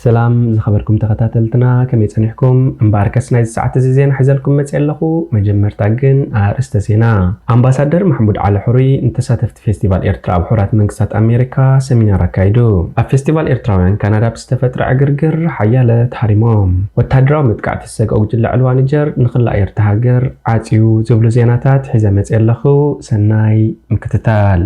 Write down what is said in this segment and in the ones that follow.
ሰላም ዝኸበርኩም ተኸታተልትና፣ ከመይ ጸኒሕኩም? እምበኣርከስ ናይዚ ሰዓት እዚ ዜና ሒዘልኩም መጽእ ኣለኹ። መጀመርታ ግን ኣርእስተ ዜና። ኣምባሳደር ማሕሙድ ዓሊ ሕሩይ ንተሳተፍቲ ፌስቲቫል ኤርትራ ኣብ ሕቡራት መንግስታት ኣሜሪካ ሰሚናር ኣካይዱ። ኣብ ፌስቲቫል ኤርትራውያን ካናዳ ብዝተፈጥረ ዕግርግር ሓያለ ተሃሪሞም። ወታደራዊ መጥቃዕቲ ዝሰግኦ ጉጅለ ዕልዋ ኒጀር ንኽላእ ኤርትራ ሃገር ዓጽዩ ዝብሉ ዜናታት ሒዘ መጽእ ኣለኹ። ሰናይ ምክትታል።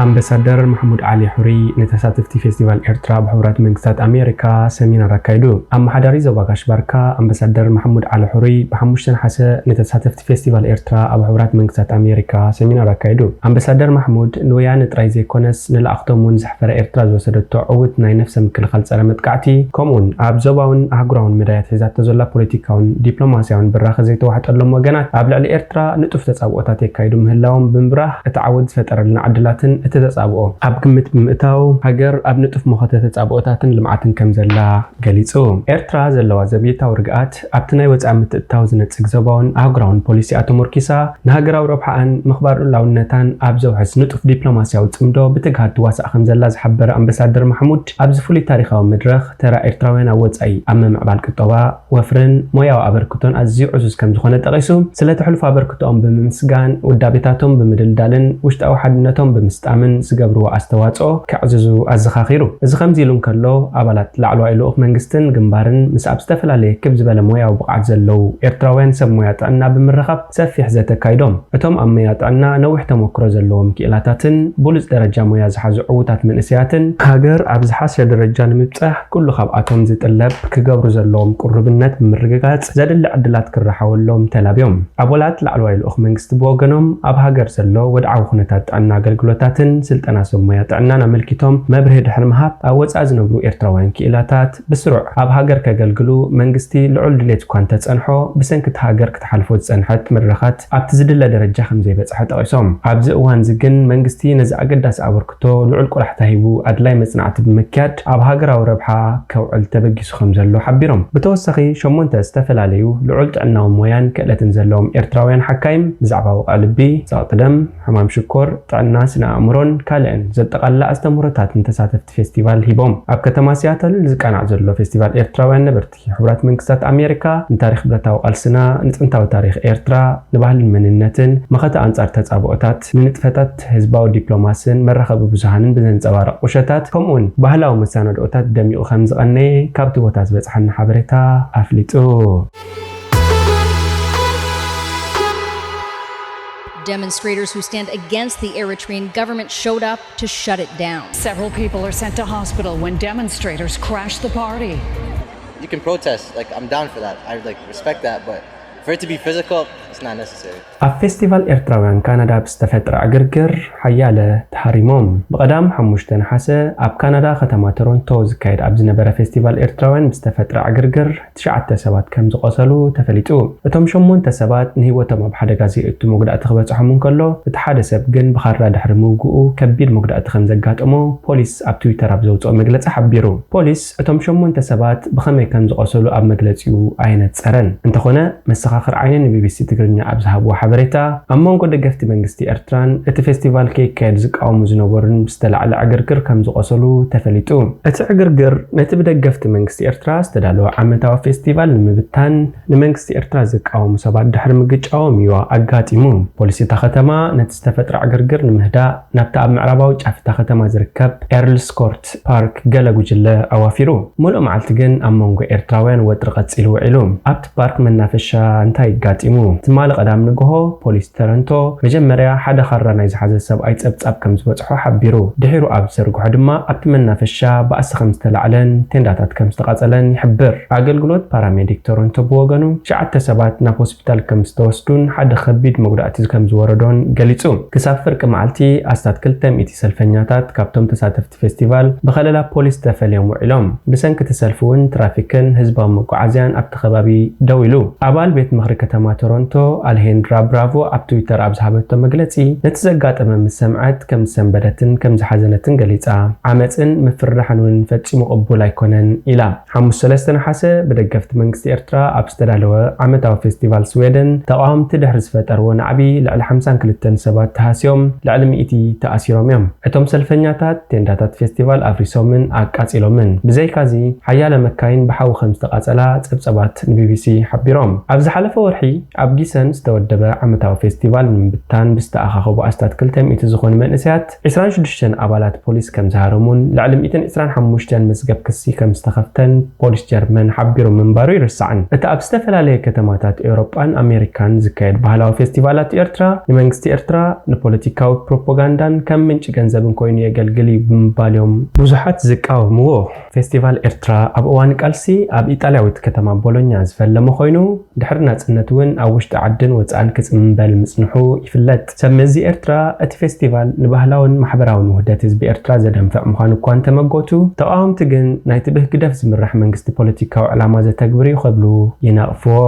ኣምባሳደር ማሕሙድ ዓሊ ሕሩይ ንተሳተፍቲ ፌስቲቫል ኤርትራ ኣብ ሕቡራት መንግስታት ኣሜሪካ ሰሚናር ኣካይዱ። ኣመሓዳሪ ዞባ ጋሽ ባርካ ኣምባሳደር ማሕሙድ ዓሊ ሕሩይ ብሓሙሽተ ነሓሰ ንተሳተፍቲ ፌስቲቫል ኤርትራ ኣብ ሕቡራት መንግስታት ኣሜሪካ ሰሚናር ኣካይዱ። ኣምባሳደር ማሕሙድ ንወያነ ጥራይ ዘይኮነስ ንለኣኽቶም እውን ዘሕፈረ ኤርትራ ዝወሰደቶ ዕዉት ናይ ነፍሰ ምክልኻል ጸረ መጥቃዕቲ ከምኡውን ኣብ ዞባውን ኣህጉራውን መዳያት ሒዛቶ ዘላ ፖለቲካውን ዲፕሎማስያውን ብራኸ ዘይተዋሕጠሎም ወገናት ኣብ ልዕሊ ኤርትራ ንጡፍ ተጻብኦታት የካይዱ ምህላዎም ብምብራህ እቲ ዓወት ዝፈጠረልና ዕድላትን እቲ ተጻብኦ ኣብ ግምት ብምእታው ሃገር ኣብ ንጡፍ መኸተ ተጻብኦታትን ልምዓትን ከም ዘላ ገሊጹ። ኤርትራ ዘለዋ ዘቤታዊ ርግኣት ኣብቲ ናይ ወጻኢ ምትእትታው ዝነጽግ ዞባውን ኣህጉራውን ፖሊሲኣ ተሞርኪሳ ንሃገራዊ ረብሓኣን ምኽባር ልኡላውነታን ኣብ ዘውሕስ ንጡፍ ዲፕሎማስያዊ ጽምዶ ብትግሃት ትዋሳእ ከም ዘላ ዝሓበረ ኣምባሳደር ማሕሙድ ኣብዚ ፍሉይ ታሪኻዊ መድረኽ ተራ ኤርትራውያን ኣብ ወጻኢ ኣብ ምምዕባል ቁጠባ፣ ወፍርን ሞያዊ ኣበርክቶን ኣዝዩ ዕዙዝ ከም ዝኾነ ጠቒሱ፣ ስለ ተሕልፎ ኣበርክቶኦም ብምምስጋን ውዳቤታቶም ብምድልዳልን ውሽጣዊ ሓድነቶም ብምስጣምን ዝገብርዎ ኣስተዋጽኦ ከዕዝዙ ኣዘኻኺሩ። እዚ ከምዚ ኢሉ እንከሎ ኣባላት ላዕለዋይ ልኡኽ መንግስትን ግንባርን ምስ ኣብ ዝተፈላለየ ክብ ዝበለ ሞያዊ ብቕዓት ዘለዉ ኤርትራውያን ሰብ ሞያ ጥዕና ብምርኻብ ሰፊሕ ዘተ ኣካይዶም። እቶም ኣብ ሞያ ጥዕና ነዊሕ ተመክሮ ዘለዎም ክኢላታትን ብሉጽ ደረጃ ሞያ ዝሓዙ ዕዉታት መንእሰያትን ሃገር ኣብ ዝሓሸ ደረጃ ንምብጻሕ ኩሉ ካብኣቶም ዝጥለብ ክገብሩ ዘለዎም ቅሩብነት ብምርግጋጽ ዘድሊ ዕድላት ክረሓወሎም ተላብዮም። ኣባላት ላዕለዋይ ልኡኽ መንግስቲ ብወገኖም ኣብ ሃገር ዘሎ ወድዓዊ ኩነታት ጥዕና ኣገልግሎታትን ስልጠና ሰብ ሞያ ጥዕናን ኣመልኪቶም መብርሂ ድሕሪ ምሃብ ኣብ ወጻኢ ዝነብሩ ኤርትራውያን ክኢላታት ብስሩዕ ኣብ ሃገር ከገልግሉ መንግስቲ ልዑል ድሌት እኳ እንተጸንሖ ብሰንኪ እቲ ሃገር ክትሓልፎ ዝጸንሐት መድረኻት ኣብቲ ዝድለ ደረጃ ከም ዘይበጽሐ ጠቒሶም። ኣብዚ እዋን እዚ ግን መንግስቲ ነዚ ኣገዳሲ ኣበርክቶ ልዑል ቆላሕታ ሂቡ ኣድላይ መጽናዕቲ ብምክያድ ኣብ ሃገራዊ ረብሓ ከውዕል ተበጊሱ ከም ዘሎ ሓቢሮም። ብተወሳኺ ሸሞንተ ዝተፈላለዩ ልዑል ጥዕናዊ ሞያን ክእለትን ዘለዎም ኤርትራውያን ሓካይም ብዛዕባ ወቕዒ ልቢ፣ ጸቕጢ ደም፣ ሕማም ሽኮር፣ ጥዕና ስነ ኣእምሮን ካልእን ዘጠቓልላ ኣስተምህሮታት ንተሳተፍቲ ፌስቲቫል ሂቦም። ኣብ ከተማ ሲያትል ዝቃናዕ ዘሎ ፌስቲቫል ኤርትራውያን ነበርቲ ሕቡራት መንግስታት ኣሜሪካ ንታሪኽ ብረታዊ ቃልስና፣ ንጥንታዊ ታሪኽ ኤርትራ፣ ንባህልን መንነትን፣ መኸተ ኣንጻር ተጻብኦታት፣ ንንጥፈታት ህዝባዊ ዲፕሎማስን መራኸቢ ብዙሃንን ብዘንጸባርቕ ቁሸታት፣ ከምኡውን ባህላዊ መሰናድኦታት ደሚቑ ከም ዝቐነየ ካብቲ ቦታ ዝበጽሓና ሓበሬታ ኣፍሊጡ። Demonstrators who stand against the Eritrean government showed up to shut it down. Several people are sent to hospital when demonstrators crashed the party. You can protest. Like, I'm down for that. I, like, respect that, but for it to be physical, it's not necessary. ኣብ ፌስቲቫል ኤርትራውያን ካናዳ ብዝተፈጥረ ዕግርግር ሓያለ ተሃሪሞም። ብቐዳም ሓሙሽተ ነሓሰ ኣብ ካናዳ ከተማ ቶሮንቶ ዝካየድ ኣብ ዝነበረ ፌስቲቫል ኤርትራውያን ብዝተፈጥረ ዕግርግር ትሽዓተ ሰባት ከም ዝቖሰሉ ተፈሊጡ። እቶም ሸሞንተ ሰባት ንህይወቶም ኣብ ሓደጋ ዘየእቱ መጉዳእቲ ክበጽሖም እንከሎ፣ እቲ ሓደ ሰብ ግን ብኻራ ድሕሪ ምውግኡ ከቢድ መጉዳእቲ ከም ዘጋጠሞ ፖሊስ ኣብ ትዊተር ኣብ ዘውጽኦ መግለጺ ሓቢሩ። ፖሊስ እቶም ሸሞንተ ሰባት ብኸመይ ከም ዝቖሰሉ ኣብ መግለጺኡ ኣየነጸረን። እንተኾነ፣ መሰኻኽር ዓይኒ ንቢቢሲ ትግርኛ ኣብ ዝሃብዎ ሓበሬታ፣ ኣብ መንጎ ደገፍቲ መንግስቲ ኤርትራን እቲ ፌስቲቫል ከይካየድ ዝቃወሙ ዝነበሩን ብዝተላዕለ ዕግርግር ከም ዝቖሰሉ ተፈሊጡ። እቲ ዕግርግር ነቲ ብደገፍቲ መንግስቲ ኤርትራ ዝተዳለወ ዓመታዊ ፌስቲቫል ንምብታን ንመንግስቲ ኤርትራ ዝቃወሙ ሰባት ድሕሪ ምግጫዎም እዩ ኣጋጢሙ። ፖሊስ እታ ከተማ ነቲ ዝተፈጥረ ዕግርግር ንምህዳእ ናብቲ ኣብ ምዕራባዊ ጫፍ እታ ከተማ ዝርከብ ኤርልስ ኮርት ፓርክ ገለ ጉጅለ ኣዋፊሩ። ሙሉእ መዓልቲ ግን ኣብ መንጎ ኤርትራውያን ወጥሪ ቀጺሉ ውዒሉ። ኣብቲ ፓርክ መናፈሻ እንታይ ኣጋጢሙ? ትማሊ ቀዳም ንግሆ ፖሊስ ተረንቶ መጀመርያ ሓደ ካራ ናይ ዝሓዘ ሰብኣይ ጸብጻብ ከም ዝበጽሖ ሓቢሩ። ድሒሩ ኣብ ዝዘርግሖ ድማ ኣብቲ መናፈሻ ባእሲ ከም ዝተላዕለን ቴንዳታት ከም ዝተቓጸለን ይሕብር። ኣገልግሎት ፓራሜዲክ ቶሮንቶ ብወገኑ ትሽዓተ ሰባት ናብ ሆስፒታል ከም ዝተወስዱን ሓደ ከቢድ መጉዳእቲ ከም ዝወረዶን ገሊጹ። ክሳብ ፍርቂ መዓልቲ ኣስታት ክልተ ሚእቲ ሰልፈኛታት ካብቶም ተሳተፍቲ ፌስቲቫል ብኸለላ ፖሊስ ተፈልዮም ውዒሎም። ብሰንኪ እቲ ሰልፊ እውን ትራፊክን ህዝባዊ መጓዓዝያን ኣብቲ ከባቢ ደው ኢሉ። ኣባል ቤት ምኽሪ ከተማ ቶሮንቶ ኣልሄንድራ ብራቮ ኣብ ትዊተር ኣብ ዝሃበቶ መግለጺ፣ ነቲ ዘጋጠመ ምስ ሰምዐት ከም ዝሰንበደትን ከም ዝሓዘነትን ገሊጻ። ዓመጽን ምፍርራሕን እውን ፈጺሙ ቅቡል ኣይኮነን ኢላ። ሓሙስ ሰለስተ ነሓሰ ብደገፍቲ መንግስቲ ኤርትራ ኣብ ዝተዳለወ ዓመታዊ ፌስቲቫል ስዌደን ተቓወምቲ ድሕሪ ዝፈጠርዎ ናዕቢ ልዕሊ ሓምሳን ክልተን ሰባት ተሃስዮም ልዕሊ ሚእቲ ተኣሲሮም እዮም። እቶም ሰልፈኛታት ቴንዳታት ፌስቲቫል ኣፍሪሶምን ኣቃጺሎምን። ብዘይካዚ ሓያለ መካይን ብሓዊ ከም ዝተቓጸላ ጸብጸባት ንቢቢሲ ሓቢሮም። ኣብ ዝሓለፈ ወርሒ ኣብ ጊሰን ዝተወደበ ዓመታዊ ፌስቲቫል ንምብታን ብዝተኣኻኸቡ ኣስታት ክልተ ሚእቲ ዝኾኑ መንእሰያት ዕስራን ሽዱሽተን ኣባላት ፖሊስ ከም ዝሃረሙን ልዕሊ ሚእትን ዕስራን ሓሙሽተን መዝገብ ክሲ ከም ዝተኸፍተን ፖሊስ ጀርመን ሓቢሩ ምንባሩ ይርሳዕን። እቲ ኣብ ዝተፈላለየ ከተማታት ኤውሮጳን ኣሜሪካን ዝካየድ ባህላዊ ፌስቲቫላት ኤርትራ ንመንግስቲ ኤርትራ ንፖለቲካዊ ፕሮፓጋንዳን ከም ምንጪ ገንዘብን ኮይኑ የገልግል እዩ ብምባል እዮም ብዙሓት ዝቃወምዎ። ፌስቲቫል ኤርትራ ኣብ እዋን ቃልሲ ኣብ ኢጣልያዊት ከተማ ቦሎኛ ዝፈለመ ኮይኑ፣ ድሕሪ ናጽነት እውን ኣብ ውሽጢ ዓድን ወጻእን ክጽምበል ምጽንሑ ይፍለጥ። ሰብ መዚ ኤርትራ፣ እቲ ፌስቲቫል ንባህላውን ማሕበራውን ውህደት ህዝቢ ኤርትራ ዘደንፍዕ ምዃኑ እኳ እንተመጎቱ፣ ተቓወምቲ ግን ናይቲ ብህግደፍ ዝምራሕ መንግስቲ ፖለቲካዊ ዕላማ ዘተግብር እዩ ክብሉ ይነቕፍዎ።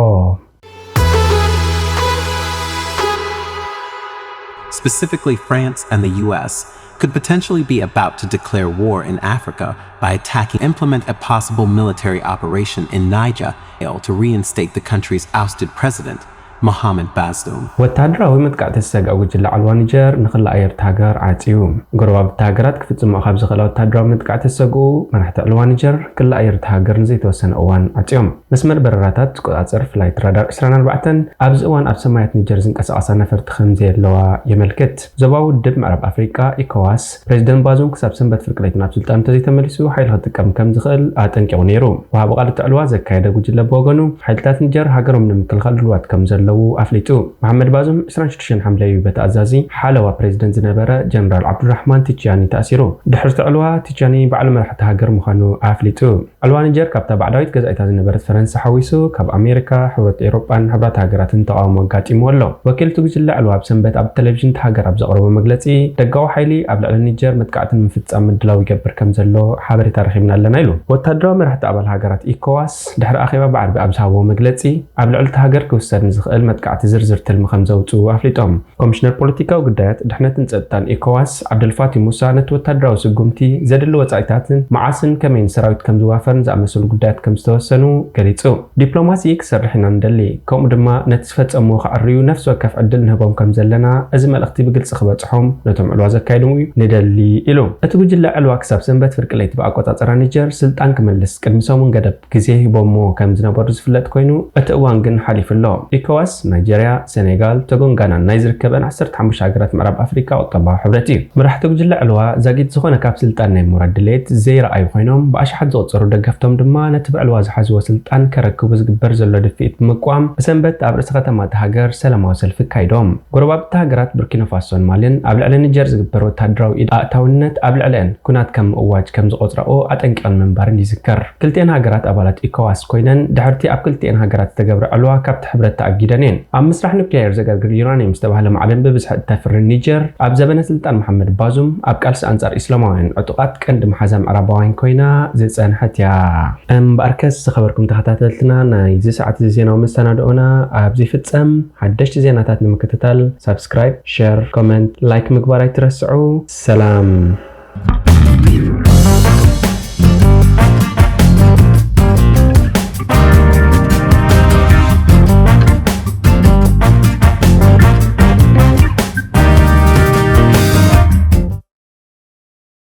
Specifically, France and the U S could potentially be about to declare war in Africa by attacking, implement a possible military operation in Niger to reinstate the country's ousted president, Mohamed Bazoum. ወታደራዊ መጥቃዕቲ ዝሰግኣ ጉጅለ ዕልዋ ኒጀር ንክሊ ኣየር እታ ሃገር ዓጽዩ። ጎረባብቲ ሃገራት ክፍጽምኦ ካብ ዝኽእላ ወታደራዊ መጥቃዕቲ ዝሰግኡ መራሕቲ ዕልዋ ኒጀር ክሊ ኣየር እታ ሃገር ንዘይተወሰነ እዋን ዓጽዮም። መስመር በረራታት ዝቆጻጸር ፍላይት ራዳር ዕስራን ኣርባዕተን ኣብዚ እዋን ኣብ ሰማያት ኒጀር ዝንቀሳቐሳ ነፈርቲ ከም ዘየለዋ የመልክት። ዞባዊ ውድብ ምዕራብ ኣፍሪቃ ኢኮዋስ ፕሬዚደንት ባዙም ክሳብ ሰንበት ፍርቂ ለይቲ ናብ ስልጣን እንተዘይተመሊሱ ሓይሊ ክጥቀም ከም ዝኽእል ኣጠንቂቑ ነይሩ። ወሃቢ ቃል እቲ ዕልዋ ዘካየደ ጉጅለ ብወገኑ ሓይልታት ኒጀር ሃገሮም ንምክልኻል ድልዋት ከም ዘለዉ ኣፍሊጡ። መሓመድ ባዙም ዕስራን ሽዱሽተን ሓምለ እዩ በቲ ኣዛዚ ሓለዋ ፕሬዚደንት ዝነበረ ጀነራል ዓብዱራሕማን ቲቻኒ ተኣሲሩ። ድሕሪ እቲ ዕልዋ ቲቻኒ ባዕሉ መራሒ እታ ሃገር ምዃኑ ኣፍሊጡ። ዕልዋ ኒጀር ካብታ ባዕዳዊት ገዛኢታ ዝነበረት ፈረንሳ ሓዊሱ ካብ ኣሜሪካ፣ ሕብረት ኤውሮጳን ሕብራት ሃገራትን ተቓውሞ ኣጋጢምዎ ኣሎ። ወኪል እቲ ጉጅለ ዕልዋ ኣብ ሰንበት ኣብ ቴሌቪዥን እታ ሃገር ኣብ ዘቕረቦ መግለጺ፣ ደጋዊ ሓይሊ ኣብ ልዕሊ ኒጀር መጥቃዕቲ ንምፍጻም ምድላው ይገብር ከም ዘሎ ሓበሬታ ረኺብና ኣለና ኢሉ። ወታደራዊ መራሕቲ ኣባል ሃገራት ኢኮዋስ ድሕሪ ኣኼባ ብዓርቢ ኣብ ዝሃብዎ መግለጺ፣ ኣብ ልዕሊ እታ ሃገር ክውሰድ ንዝኽእል መጥቃዕቲ ዝርዝር ትልሚ ከም ዘውጽኡ ኣፍሊጦም። ኮሚሽነር ፖለቲካዊ ጉዳያት፣ ድሕነትን ጸጥታን ኢኮዋስ ዓብደልፋቲ ሙሳ ነቲ ወታደራዊ ስጉምቲ፣ ዘድሊ ወጻኢታትን መዓስን ከመይን ሰራዊት ከም ዝዋፈርን ዝኣመሰሉ ጉዳያት ከም ዝተወሰኑ ገሊጹ። ዲፕሎማሲ ክሰርሕ ኢና ንደሊ፣ ከምኡ ድማ ነቲ ዝፈጸምዎ ክዕርዩ ነፍሲ ወከፍ ዕድል ንህቦም ከም ዘለና፣ እዚ መልእኽቲ ብግልጺ ክበጽሖም ነቶም ዕልዋ ዘካየዱ ንደሊ ኢሉ። እቲ ጉጅለ ዕልዋ ክሳብ ሰንበት ፍርቂ ለይቲ ብኣቆጻጽራ ኒጀር ስልጣን ክመልስ ቅድሚ ሰሙን ገደብ ግዜ ሂቦሞ ከም ዝነበሩ ዝፍለጥ ኮይኑ፣ እቲ እዋን ግን ሓሊፉ ኣሎ። ኢኮዋስ፣ ናይጀርያ፣ ሰኔጋል፣ ቶጎን ጋናን ናይ ዝርከበን ዓሰርተ ሓሙሽተ ሃገራት ምዕራብ ኣፍሪቃ ቁጠባዊ ሕብረት እዩ። መራሕቲ ጉጅለ ዕልዋ ዛጊት ዝኾነ ካብ ስልጣን ናይ ምውራድ ድሌት ዘይረኣዩ ኮይኖም፣ ብኣሽሓት ዝቑጸሩ ደገፍቶም ድማ ነቲ ብዕልዋ ዝሓዝዎ ስልጣን ከረክቡ ዝግበር ዘሎ ድፍኢት ብምቅዋም፣ ብሰንበት ኣብ ርእሲ ከተማ እታ ሃገር ሰላማዊ ሰልፊ ኣካይዶም። ጎረባብቲ ሃገራት ቡርኪና ፋሶን ማሊን ኣብ ልዕሊ ኒጀር ዝግበር ወታደራዊ ኢድ ኣእታውነት ኣብ ልዕሊአን ኩናት ከም ምእዋጅ ከም ዝቖጽራኦ ኣጠንቂቐን ምንባረን ይዝከር። ክልቲኤን ሃገራት ኣባላት ኢኮዋስ ኮይነን ድሕርቲ ኣብ ክልቲኤን ሃገራት ዝተገብረ ዕልዋ ካብቲ ሕብረት ተኣጊደን እየን። ኣብ ምስራሕ ኑክሌር ዘገልግል ዩራኒየም ዝተባህለ ማዕድን ብብዝሒ እተፍሪ ኒጀር ኣብ ዘበነ ስልጣን መሓመድ ባዙም ኣብ ቃልሲ ኣንጻር ኢስላማውያን ዕጡቓት ቀንዲ መሓዛ ምዕራባውያን ኮይና ዝጸንሐት እያ። እምበኣርከስ ዝኸበርኩም ተኸታተልትና ናይዚ ሰዓት እዚ ዜናዊ መሰናድኦና ኣብዚ ይፍጸም። ሓደሽቲ ዜናታት ንምክትታል ሳብስክራይብ፣ ሸር፣ ኮመንት፣ ላይክ ምግባር ኣይትረስዑ። ሰላም።